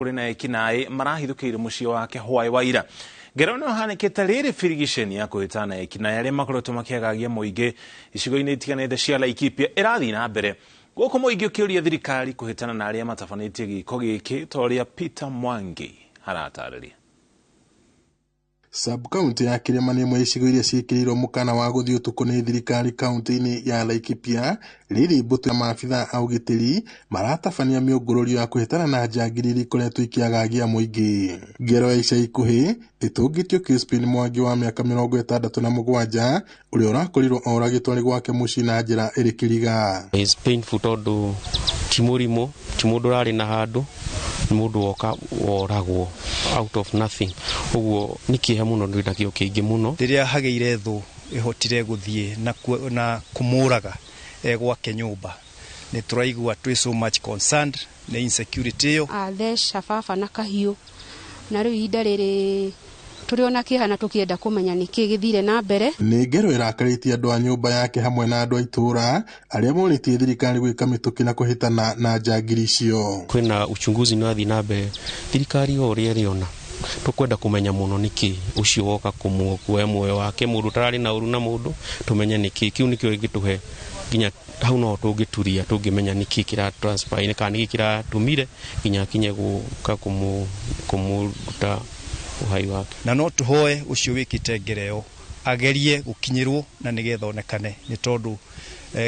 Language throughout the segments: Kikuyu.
Kũrĩ na ekinaĩ marahithũkĩire mũciĩ wake hwaĩ wa ira. Ngero ĩno ĩhanĩkĩte rĩrĩ birigiceni ya kũhĩtana na ekinaĩ arĩa makoretwo makĩagagia mũingĩ icigo-inĩ itiganĩte cia Laikipia ĩrathiĩ na mbere. Gũkũ mũingĩ ũkĩũria thirikari kũhĩtana na arĩa matabanĩtie gĩko gĩkĩ ta ũrĩa Peter Mwangi aratarĩria. Sub-kauntĩ ya Kĩrĩma nĩ ĩmwe ya icigo iria ciĩkĩrĩirwo mũkana wa gũthiĩ ũtukũ nĩ thirikari kauntĩ-inĩ ya Laikipia rĩrĩ mbũtũ ya maabithaa a ũgitĩri maratabania mĩũngũrũrio ya kũhĩtana na njangiri iria ikoretwo ikĩagagia mũingĩ. Ngero ya ica ikuhĩ ĩtũngĩtio Crispin Mwangi wa mĩaka 67 ũrĩa ũrakorirwo oragĩtwo arĩ gwake mũciĩ na njĩra ĩrĩ kĩriga. It's painful tondũ ti mũrimũ, ti mũndũ ũrarĩ na handũ, nĩ mũndũ woka woragwo out of nothing. Ũguo nĩ kĩeha mũno ndĩ nakĩo kĩingĩ mũno. Rĩrĩa hagĩire thũ ĩhotire gũthiĩ na kũmũraga e gwake nyũmba, nĩ tũraigua twĩ so much concerned nĩ insecurity ĩyo. Atheca baba na kahiũ, na rĩu ihinda rĩrĩ tũrĩ ona kĩeha na tũkĩenda kũmenya nĩkĩ gĩthire na mbere. Nĩ ngero ĩrakarĩtie andũ a nyũmba yake hamwe na andũ a itũũra arĩa morĩtie thirikari gwĩka mĩtũkĩ na kũhĩtana na njangiri icio. Kwĩna uchunguzi nĩ wathiĩ na mbere, thirikari o ũrĩa ĩrĩona tũkwenda kũmenya mũno nĩkĩ ũcio woka kuoya muoyo wake, mũndũ ũtararĩ na ũru na mũndũ, tũmenye nĩkĩ. Kĩu nĩkĩo gĩngĩtũhe nginya hau no tũngĩturia tũngĩmenya nĩkĩ kĩra transpire kana nĩkĩ kĩratũmire nginya akinye gũka kũmũruta uhai wake. Na no tũhoe ũcio wĩkĩte ngero ĩyo agerie gũkinyĩrwo na nĩgetha onekane, nĩ tondũ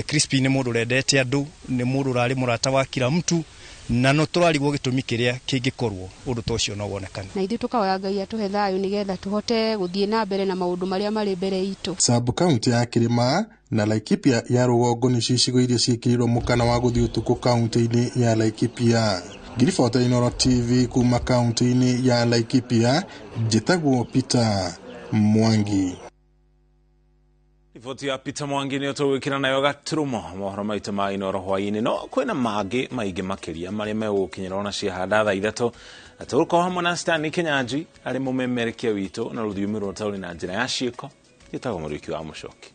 Crispin nĩ mũndũ ũrendete andũ, nĩ mũndũ ũrarĩ mũrata wa kila mtu, na no tũrarigwo gĩtũmi kĩrĩa kĩngĩkorwo ũndũ ta ũcio no wonekane. Na ithuĩ tũkahoya Ngai atũhe thayũ nĩgetha tũhote gũthiĩ na mbere na maũndũ marĩa marĩ mbere itũ. Sub-kauntĩ ya Kĩrĩma na Laikipia ya rũgongo nĩcio icigo iria ciĩkĩrĩirwo mũkana wa gũthiĩ ũtukũ kauntĩ-inĩ ya Laikipia. Ngiribota Inooro TV kuma kauntĩ-inĩ ya Laikipia, njĩtagwo Peter Mwangi. Riboti ya Peter Mwangi nĩyo tũgwĩkĩra nayo gaturumo mohoro maitũ ma Inooro hwaĩ-inĩ, no kwĩna mangĩ maingĩ makĩria marĩa megũgũkinyĩra ona ciahanda thaa 3, na tũgũkorwo hamwe na Stanley Kinyanjui arĩ mũmemerekia witũ na rũthiomi rwa taũni na njĩra ya ciĩko. Njĩtagwo Mũrĩki wa Mũcoki.